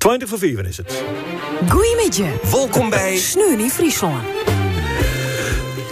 20 foar fiven is it. Goeiemiddei. Wolkom by Sneon yn Fryslân.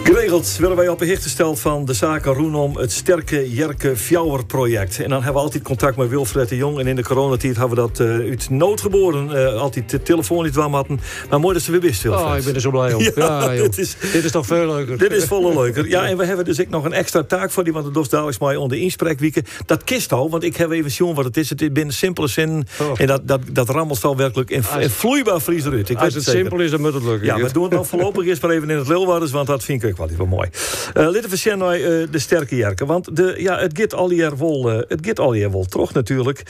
Geregeld wurde wy op 'e hichte steld fan de saken rûnom it Sterke Jerke Fjouwer projekt. En dan hawwe we altyd kontakt mei Wilfred de Jong. En yn de coronatiid hawwe we dat eh, út nood geboren eh, altyd telefoanysk dwaan moatten. Mar moai datst der wer bist, Wilfred. Oh, ik bin der sa bliid om. Ja, joh. dit is, Dit is toch veel leuker. Dit is folle leuker. Ja, en we hawwe dus ek noch in ekstra taak foar dy, want do dochst daliks mei oan de ynsprekwike. Dat kinst al, want ik haw even sjoen wat it is. It binne simpele sinnen oh. en dat, dat, dat rammelst al werklik in, in vloeibaar Fries derút. Ik As it simpel is, dan moat it lukke. Ja, we dogge it no foarlopich earst mar even yn it Leeuwardens, want dat fyn ik ek wol moai. Uh, litte we sjen nei uh, de Sterke Jerke. Want de, ja, it giet allegear wol, uh, it giet allegear wol troch natuerlik.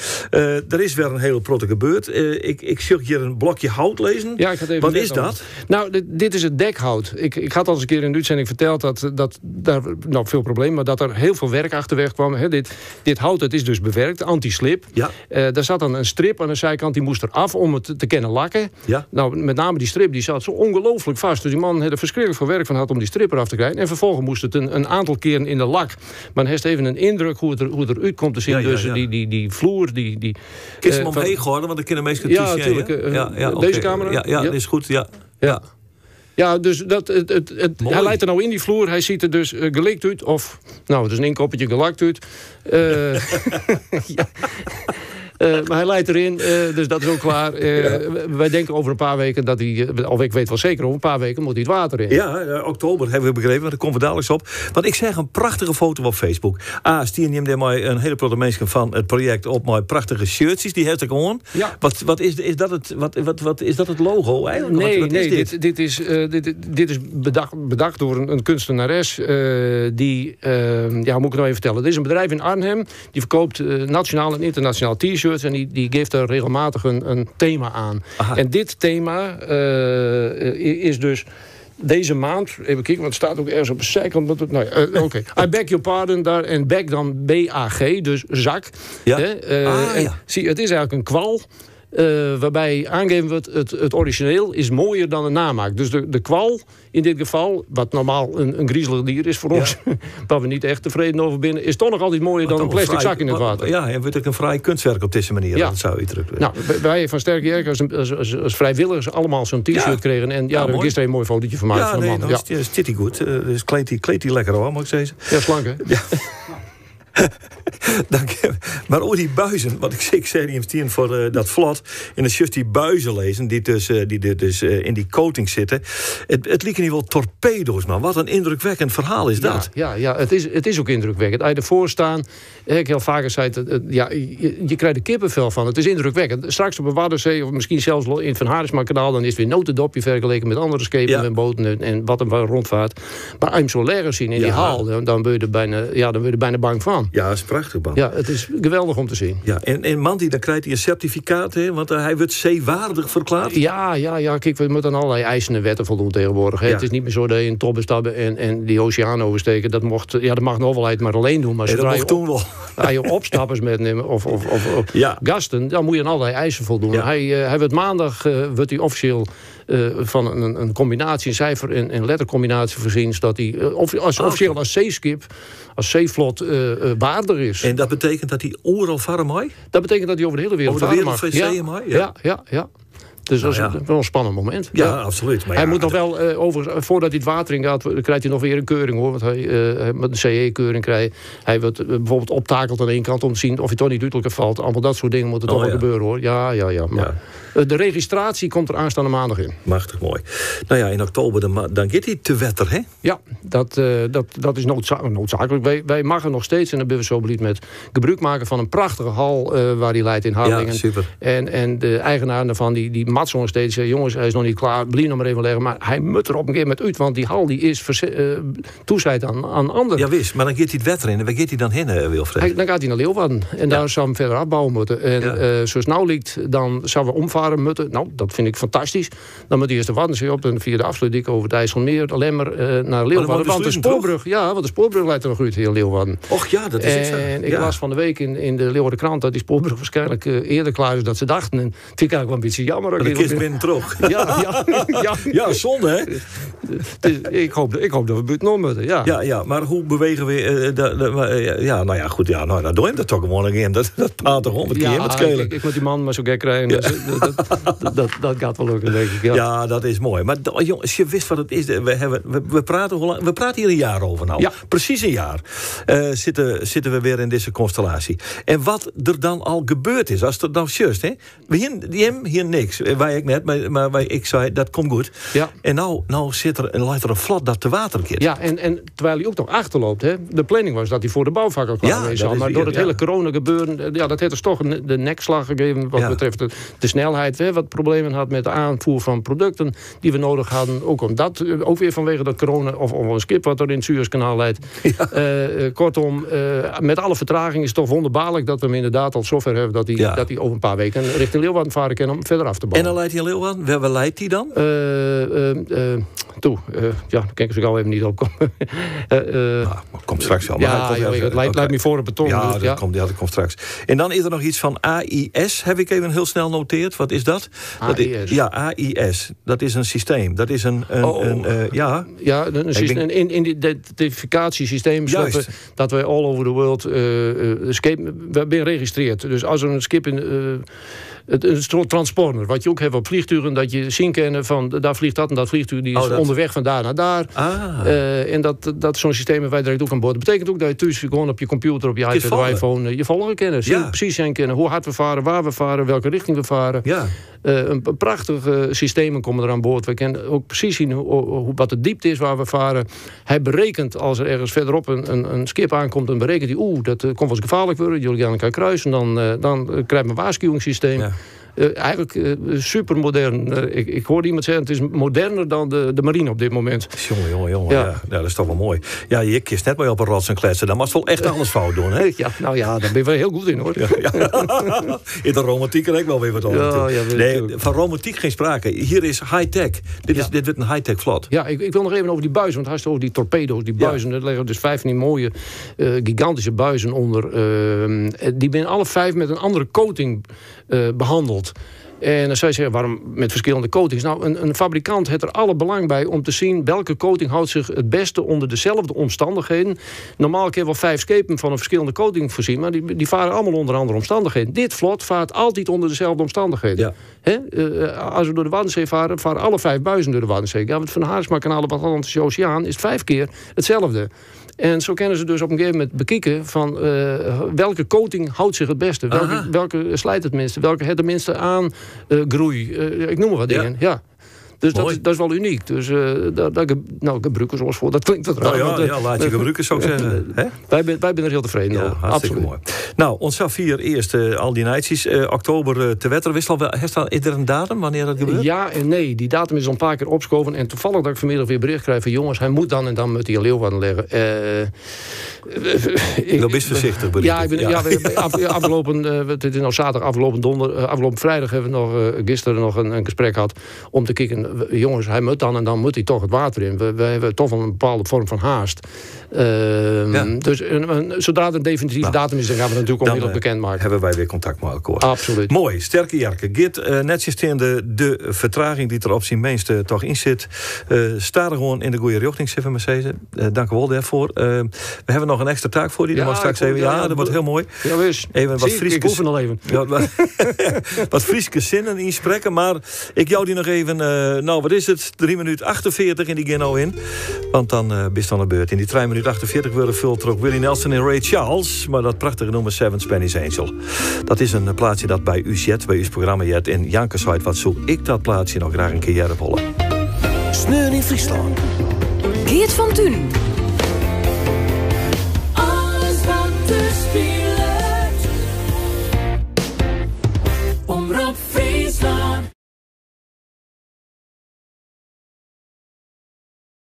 Der is wer in hiele protte gebeurd. Ik, ik sjoch hjir in blokje hout lizzen. Ja, ik had even Wat is dat? Nou, dit, dit is het dekhout. Ik, ik had al eens een keer in de uitzending verteld dat, dat daar nou, veel problemen, maar dat er heel veel werk achterweg kwam. Hè, dit, dit hout het is dus bewerkt, anti-slip. Ja. Uh, daar zat dan een strip aan de zijkant, die moest eraf om het te kunnen lakken. Ja. Nou, met name die strip die zat zo ongelooflijk vast. Dus die man had er verschrikkelijk veel werk van gehad om die strip eraf te krijgen. En vervolgens moest het een, een aantal keren in de lak. Maar hij heeft even een indruk hoe het, er, hoe het eruit komt te zien. Ja, ja, dus ja. Die, die, die vloer, die... die Kinst hem eh, omheen gooien, want dan kunnen mensen Ja, tuurlijk. Ja, ja, Deze oké. camera? Ja, ja, Ja. dat is goed. Ja. Ja. Ja, dus dat, het, het, het, Mooi. hij leidt er nou in die vloer. Hij ziet er dus eh, gelikt uit. Of, nou, het is een inkoppertje gelakt uit. Eh, ja. Eh, maar hij leidt erin, eh, dus dat is ook klaar. Eh, Wij denken over een paar weken dat hij... eh, Of ik weet wel zeker, over een paar weken moet hij het water in. Ja, eh, oktober hebben we begrepen, want daar komen we dadelijk op. Want ik zeg een prachtige foto op Facebook. Ah, Stien neemt daar maar een hele protte mensen van het project op mijn prachtige shirtjes. Die heeft ik gewoon. Ja. Wat, wat is, is, dat het, wat, wat, wat, is dat het logo eigenlijk? Nee, wat, wat nee is dit? dit? Dit, is, eh, dit, dit is bedacht, bedacht door een, een kunstenares. eh, die, eh, ja, hoe moet ik het nou even vertellen? Het is een bedrijf in Arnhem. Die verkoopt eh, nationaal en internationaal t-shirts. En die, die geeft daar regelmatig een, een thema aan. Aha. En dit thema eh, is dus deze maand, even kijken, want het staat ook ergens op de zijkant. want het- Nou ja, eh, oké. I beg your pardon, daar, en bag dan B-A-G, dus zak. Ja. Hè, eh, Ah, en ja. Zie, het is eigenlijk een kwal. eh, waarbij aangegeven wordt, het, het origineel is mooier dan de namaak. Dus de, de kwal in dit geval, wat normaal een, een griezelig dier is voor ons... waar we niet echt tevreden over binnen, is toch nog altijd mooier dan een plastic Fraai- zak in het water. Ja, en wordt ook een fraai kunstwerk op deze manier. Ja. Dat zou je terug Nou, wij van Sterke Jerk als, als, als, als vrijwilligers allemaal zo'n t-shirt Ja. kregen. En ja, daar heb ik mooi. gisteren een mooi fotootje van gemaakt ja, van de nee, man. nou, Ja. is, zit hij goed. Eh, Dus kleedt hij kleedt hij lekker hoor, mag ik zeggen. ja, slank hè? Dank je. Maar over die buizen, want ik, ik zei die in voor eh, dat vlot. En dan just die buizen lezen, die dus, eh, die er dus eh, in die coating zitten. Het, het lieken niet wel torpedo's, man. Wat een indrukwekkend verhaal is dat. Ja, ja, ja het, is, het is ook indrukwekkend. Als je ervoor staan, hè, ik heel vaker zei, het, het, ja, je, je krijgt er kippenvel van. Het is indrukwekkend. Straks op de Waddenzee, of misschien zelfs in het Van Harinxmakanaal, dan is het weer notendopje vergeleken met andere schepen Ja. en boten en, en wat er maar rondvaart. Maar als je hem zo leggen zien in die Ja. haal, dan, dan, word je er bijna, ja, dan word je er bijna bang van. Ja, dat is prachtig, man. Ja, het is geweldig om te zien. Ja, en, en Mandy, dan krijgt hij een certificaat, hè, want eh, hij wordt zeewaardig verklaard. Ja, ja, ja. Kijk, we moeten aan allerlei eisen en wetten voldoen tegenwoordig. Hè. Ja. Het is niet meer zo dat je in tobben stappen en, en die oceaan oversteken. Dat, mocht, ja, dat mag de overheid maar alleen doen. Maar Nee, dat zodra mocht je toen wel. Als je opstappers metnemen of, of, of, of Ja. gasten, dan moet je aan allerlei eisen voldoen. Ja. Hij, eh, hij wordt maandag eh, wordt hij officieel eh, van een, een combinatie, een cijfer- en, en lettercombinatie voorzien, zodat hij eh, of, als, Ah, officieel als zeeskip, als zeevlot eh eh, waarder is. En dat betekent dat hij overal varen mag? Dat betekent dat hij over de hele wereld Over de varen wereld mag. van ja. zeeën mag, ja. Ja, ja, ja. Dus dat is Nou ja. wel een spannend moment. Ja, absoluut. Maar hij ja, moet nog dat- wel, eh, overigens, voordat hij het water in gaat, krijgt hij nog weer een keuring hoor. Want hij, eh, hij moet een CE-keuring krijgen. Hij wordt eh, bijvoorbeeld optakeld aan één kant om te zien of hij toch niet duidelijker valt. Allemaal dat soort dingen moeten toch Oh, wel ja. gebeuren hoor. Ja, ja, ja. Maar, eh, de registratie komt er aanstaande maandag in. Machtig mooi. Nou ja, in oktober dan, ma- dan gaat hij te wetter, hè? Ja, dat, eh, dat, dat is noodza- noodzakelijk. Wij, wij mogen nog steeds, en daar ben we zo blij met, gebruik maken van een prachtige hal eh, waar die leidt in Harlingen. Ja, super. En, en de eigenaar daarvan, die, die mat nog steeds, eh, jongens, hij is nog niet klaar, blijf nog maar even leggen. Maar hij moet er op een gegeven moment uit, want die hal die is verze- eh, toezijd aan, aan anderen. Ja, wist. Maar dan gaat hij het wetter in. En waar gaat hij dan heen, eh, Wilfred? Hij, dan gaat hij naar Leeuwarden. En daar zou hem verder afbouwen moeten. En Ja. eh, zoals het nou ligt, dan zouden we omvaren moeten. Nou, dat vind ik fantastisch. Dan moet hij eerst de Waddenzee op en via de afsluitdijk over het IJsselmeer, Lemmer, eh, naar Leeuwarden. moet Want de de sluiting, spoorbrug, ja, want de spoorbrug leidt er nog uit in Leeuwarden. Och ja, dat is het zo. En ik Ja. las van de week in, in de Leeuwardenkrant dat die spoorbrug waarschijnlijk eh, eerder klaar is dan ze dachten. En dat vind ik eigenlijk wel een beetje jammer. De kist binnen troch. Ja, ja, ja. Ja, zonde, hè? Ik hoop dat we buitenom moeten, ja. Ja, maar hoe bewegen we... Ja, nou ja, goed, ja, nou, dan doe je dat toch gewoon een Dat praat toch 100 keer met schelen. Ik moet die man maar zo gek krijgen. Dus, dat gaat wel lukken, denk ik. Ja. Ja, dat is mooi. Maar jongens, je wist wat het is. We praten, hoe lang, we praten hier een jaar over nou. Ja. Precies een jaar zitten we weer in deze constellatie. En wat er dan al gebeurd is, als er dan juist, hè? We hier, die hebben hier niks. Wij ik net, maar wij, ik zei, dat komt goed. En nou zit er, lijkt er een vlot dat te water keert. Ja, en terwijl hij ook nog achterloopt, hè? De planning was dat hij voor de bouwvak al klaar Ja, is. dat is Maar weer, door het ja. hele corona gebeuren, ja, dat heeft dus toch de nekslag gegeven wat betreft de snelheid. Hè, wat problemen had met de aanvoer van producten die we nodig hadden. Ook omdat, ook weer vanwege dat corona of een schip wat er in het Suezkanaal leidt. Kortom, met alle vertraging is het toch wonderbaarlijk dat we hem inderdaad al zover hebben dat hij over een paar weken richting Leeuwarden varen kan om verder af te bouwen. En dan leidt hij in Leeuwarden? Waar leidt hij dan? Toe, ja, daar kan ik zo gauw even niet op komen. Nou, maar komt straks wel. Maar Ja, hij komt joh, even- het lijkt me voor het beton. Ja, dus, dat ja. Komt, ja, dat komt straks. En dan is er nog iets van AIS, heb ik even heel snel noteerd. Wat is dat? Dat is, AIS. ja, AIS. Dat is een systeem. Dat is een, Oh. een, ja. Ja, een Ik systeem, ben een identificatiesysteem, zodat we all over the world schip, we hebben geregistreerd. Dus als er een schip in, een soort transponder, wat je ook hebt op vliegtuigen, dat je zien kennen van daar vliegt dat en dat vliegtuig, die is Oh, dat onderweg van daar naar daar. Ah. En dat zo'n systeem hebben wij direct ook aan boord. Dat betekent ook dat je thuis gewoon op je computer, op je Kunt iPad of volgen. iPhone, je volgen kennen. Precies zijn kennen hoe hard we varen, waar we varen, welke richting we varen. Een prachtig systemen komen er aan boord. We kunnen ook precies zien wat de diepte is waar we varen. Hij berekent als er ergens verderop een schip aankomt, dan berekent hij, oeh, dat komt wel eens gevaarlijk worden. Jullie gaan elkaar kruisen, dan krijg je een waarschuwingssysteem. Eigenlijk supermodern. Ik hoorde iemand zeggen, het is moderner dan de marine op dit moment. Jongen, jongen, jongen. Ja. Ja, dat is toch wel mooi. Ja, je kist net maar op een rots en kletsen. Dan mag wel echt alles fout doen, hè? Ja, nou ja, daar ben je wel heel goed in, hoor. Ja, ja. In de romantiek er ook wel weer wat over. Ja, natuurlijk. ja, Nee, natuurlijk. van romantiek geen sprake. Hier is high-tech. Dit wordt een high-tech vlot. Ja, ik wil nog even over die buizen, want hij is over die torpedo's, die buizen. Daar liggen dus 5 van die mooie, gigantische buizen onder. Die zijn alle 5 met een andere coating behandeld. En dan zou je zeggen, waarom met verschillende coatings? Nou, een fabrikant heeft er alle belang bij om te zien welke coating houdt zich het beste onder dezelfde omstandigheden. Normaal kun je wel 5 schepen van een verschillende coating voorzien, maar die varen allemaal onder andere omstandigheden. Dit vlot vaart altijd onder dezelfde omstandigheden. Hè? Als we door de Waddenzee varen, varen alle 5 buizen door de Waddenzee. Ja, want van Harinxmakanaal op de Atlantische Oceaan is 5 keer hetzelfde. En zo kunnen ze dus op een gegeven moment bekijken van welke coating houdt zich het beste. Welke slijt het minste, welke het de minste aan groei. Ik noem maar wat dingen. Ja. Dus dat is wel uniek. Dus daar gebruiken ze ons voor. Dat klinkt wat raar, Nou ja, want, ja, laat je gebruiken, zou ik zeggen. Hè? Wij zijn er heel tevreden Ja, over. hartstikke Absoluut. mooi. Nou, ons Safir eerst al die nights. Oktober te wetter. Wist al wel, heeft al, is er een datum wanneer dat gebeurt? Ja en nee. Die datum is al een paar keer opgeschoven. En toevallig dat ik vanmiddag weer bericht krijg van jongens, hij moet dan en dan met die Leeuwarden leggen. Dat is voorzichtig, bericht. Ja, ik ben, ja, we hebben afgelopen, het is nou zaterdag, afgelopen donder, afgelopen vrijdag hebben we nog, gisteren nog een gesprek gehad om te kijken, jongens, hij moet dan en dan moet hij toch het water in. We hebben toch wel een bepaalde vorm van haast. Dus zodra er een definitieve datum is, dan gaan we het natuurlijk Dan, onmiddellijk bekendmaken. hebben wij weer contact met elkaar. Absoluut. Mooi, sterke Jarke. Git, netjes in de vertraging die er op zijn minste toch in zit. Sta er gewoon in de goede richting, zeggen we maar zeggen. Dank u wel daarvoor. We hebben nog een extra taak voor die. Ja, Dat mag straks ik hoor- even. Ja, ja, dat wordt heel mooi. Ja, wis. Even wat Zie, ik Frieske oefen al even. Ja, wat Frieske zinnen inspreken. Maar ik jou die nog even... nou, wat is het? 3 minuten 48 in die Geno in. Want dan ben je aan de beurt. In die 3 minuten 48 worden vult er ook Willie Nelson en Ray Charles. Maar dat prachtige nummer Seven Spanish Angel. Dat is een plaatsje dat bij u zit, bij uw programma jet. En Janke zei wat zo ik dat plaatsje nog graag een keer jaren hollen. Sneon yn Fryslân. Geert van Tunen. Alles wat er speelt. Omrop Fryslân.